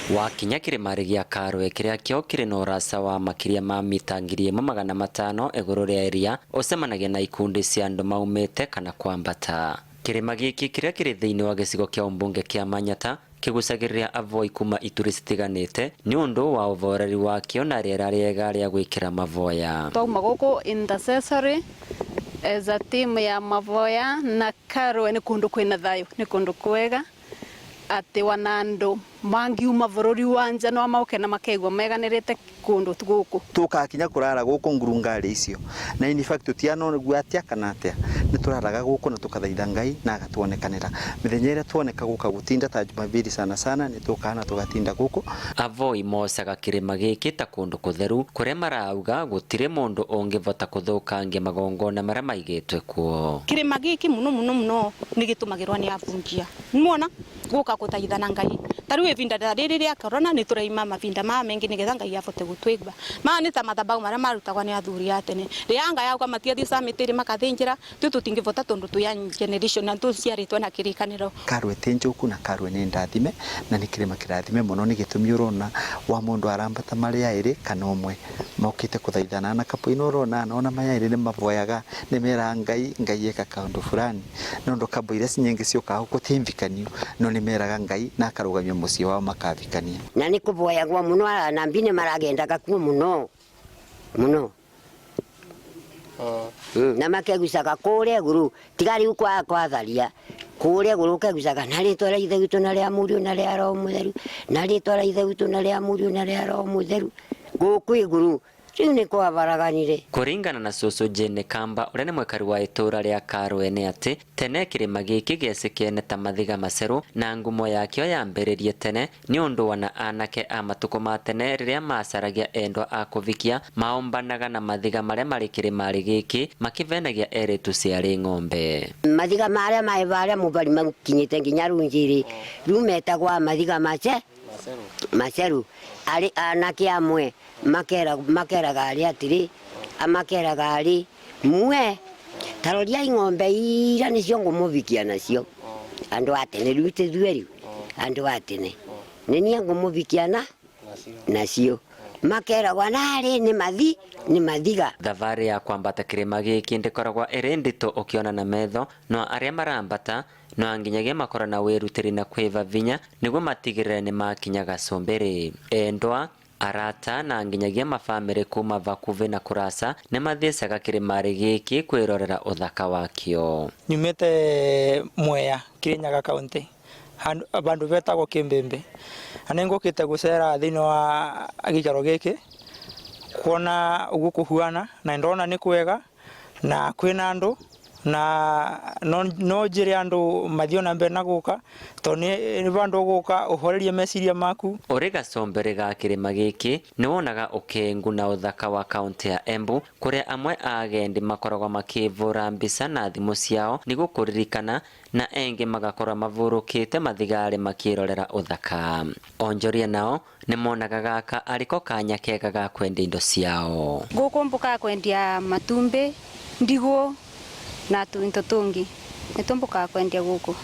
Wakinya kĩrĩma-rĩ gĩa Karwe kĩrĩa kĩo kĩrĩ na ũraca wa makĩria ma mita 1500 igũrũ rĩa iria, ũcemanagia na ikundi cia andũ maumĩte kana kwambata. Kĩrĩma gĩkĩ kĩrĩa kĩrĩ thĩinĩ wa gĩcigo kĩa ũmbunge kĩa Manyata kĩgucagĩrĩria avoi kuma ituri citiganĩte nĩ ũndũ wa ũvoreri wakĩo na rĩera rĩega rĩa gwĩkĩra mavoya. Twauma gũkũ intercessory as a team ya mavoya na Karwe nĩ kũndũ kwĩna thayũ, nĩ kũndũ kwega atĩ wana andũ mangiuma bũrũri wa nja no moke na makeigua meganĩrĩte kũndũ gũkũ. Tũkaga kinya kũrara gũkũ ngurungarĩ icio na in fact tũtianogua atĩa kana atĩa nĩ tũraraga gũkũ na tũkathaitha Ngai na agatuonekanĩra. Mĩthenya ĩrĩa tuoneka gũka gũtinda ta Jumapili sana sana nĩ tũkaga na tũgatinda gũkũ. Avoi mocaga kĩrĩma gĩkĩ ta kũndũ kũtheru kũrĩa marauga gũtirĩ mũndũ ũngĩvota kũthũkangia magongona marĩa maigĩtwe kuo. Kĩrĩma gĩkĩ mũno mũno mũno nĩ gĩtũmagĩrwo nĩ abunjia. Nĩmwona gũka gũthaithana Ngai. Ta rĩu ĩvinda ta rĩrĩ rĩa corona nĩ tũraima mavinda maya mengĩ nĩgetha Ngai avote gũtwĩgua. Maya nĩ ta mathabaũ marĩa marutagwo nĩ athuri a tene. Rĩrĩa Ngai auga matiathiĩ cemetery makathĩnjĩra, ithuĩ tũtingĩvota tondũ twĩ a generation na tũciarĩtwo na kĩrĩkanĩro. Karwe ti njũku na Karwe nĩ ndathime na nĩ kĩrĩma kĩrathime mũno nĩ gĩtũmi ũrona wa mũndũ arambata marĩ aĩrĩ kana ũmwe mokĩte kũthaithana na couple ĩno ũrona ona marĩ aĩrĩ nĩ mavoyaga nĩ meraga Ngai Ngai eka kaũndũ fulani nĩ ũndũ couple iria nyingĩ ciũkaga gũkũ ti mvikaniu no nĩ meraga Ngai na akarũgamia mũciĩ wao makavikania. Na nĩ kũvoyagwo mũno anabii nĩ maragendaga kuo mũno mũno na makegucaga kũrĩa igũrũ tiga rĩu kwa kwatharia kũrĩa igũrũ ũkegucaga na rĩtwa rĩa ithe witũ na rĩa mũriũ na rĩa roho mũtheru na rĩtwa rĩa ithe witũ na rĩa mũriũ na rĩa roho mũtheru gũkũ igũrũ rĩu nĩ kwabaraganire. Kũringana na cũcũ Jane Kamba ũrĩa nĩ mwĩkari wa itũũra rĩa Karwe nĩ atĩ tene kĩrĩma gĩkĩ gĩecĩkene ta mathiga macerũ na ngumo yakĩo yambĩrĩrie tene nĩ ũndũ ona anake a matukũ ma tene rĩrĩa macaragia endwa a kũvikia maombanaga na mathiga marĩa marĩ kĩrĩma-rĩ gĩkĩ makĩvenagia erĩtu ciarĩ ng'ombe. Mathiga marĩa maĩ varĩa mũbari makinyĩte nginya runjirĩ rĩu metagwa mathiga mace maceru arĩ anake amwe makera makeraga arĩ atĩrĩ amakeraga arĩ mwe taroriai ng'ombe ira nĩcio ngũmũvikia nacio andũ a tene rĩu tĩthuĩ rĩu andũ a tene nĩ niĩ ngũmũvikia na nacio makeragwa narĩ nĩ mathi nĩ mathiga. Thabarĩ ya kwambata kĩrĩma gĩkĩ ndĩkoragwa ĩrĩ nditũ ũkĩona na metho no arĩa marambata no nginyagia makorwo na wĩrutĩri na kwĩva vinya nĩguo matigĩrĩre nĩ makinya gacumbĩrĩ. Endwa arata na nginyagia mabamĩrĩ kuma vakuvĩ na kũraca nĩ mathiĩcaga kĩrĩma-rĩ gĩkĩ kwĩrorera ũthaka wakĩo. Nyumĩte Mwea, Kirinyaga County, vandu vetagwo Kimbimbi, na nĩ ngũkĩte gũcera thĩinĩ wa gĩikaro gĩkĩ kuona ũguo kũhuana na ndona nĩ kwega na kwĩna andũ na no njĩre andũ mathiĩ ona mbere na gũka tondũ nĩ vandũ ũgũka ũhorerie meciria maku. Ũrĩ gacumbĩrĩ ga kĩrĩma gĩkĩ nĩ wonaga ũkengu na ũthaka wa kaunti ya Embu kũrĩa amwe a agendi makoragwo makĩvũra mbica na thimũ ciao nĩguo kũririkana na engĩ magakorwo mavurũkĩte mathigarĩ makĩrorera ũthaka. Onjoria nao nĩ monaga gaka arĩko kanya kega ga kwendia indo ciao. Gũkũ mbũkaga kwendia matumbĩ, ndigũ na tuindo tũngĩ nĩtũ mbũkaga kwendia gũkũ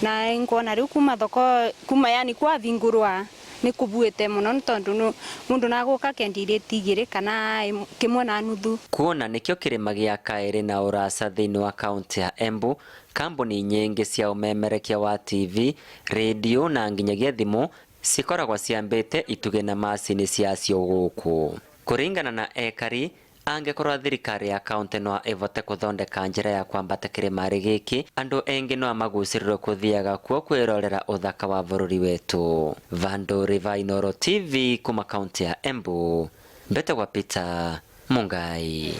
na nguona rĩu kuma thoko kuma yani kwavingũrwa nĩ kũbuĩte mũno nĩ tondũ mũndũ no agũka akendia irĩti igĩrĩ kana kĩmwe na nuthu. Kuona nĩkĩo kĩrĩma gĩa kaĩrĩ na ũraca thĩinĩ wa kaunti ya Embu, kambuni nyingĩ cia ũmemerekia wa TV, rĩndiũ na nginyagia thimũ cikoragwo ciambĩte itugĩ na macini ciacio gũkũ. Kũringana na ekari, angĩkorwo thirikari ya kaunti no ĩvote kũthondeka njĩra ya kwambata kĩrĩma-rĩ gĩkĩ, andũ aingĩ no magucĩrĩrwo kũthiaga kuo kwĩrorera ũthaka wa bũrũri wetu. Vandu Riva, Inooro TV kuma kaunti ya Embu, mbetagwa Peter Mungai.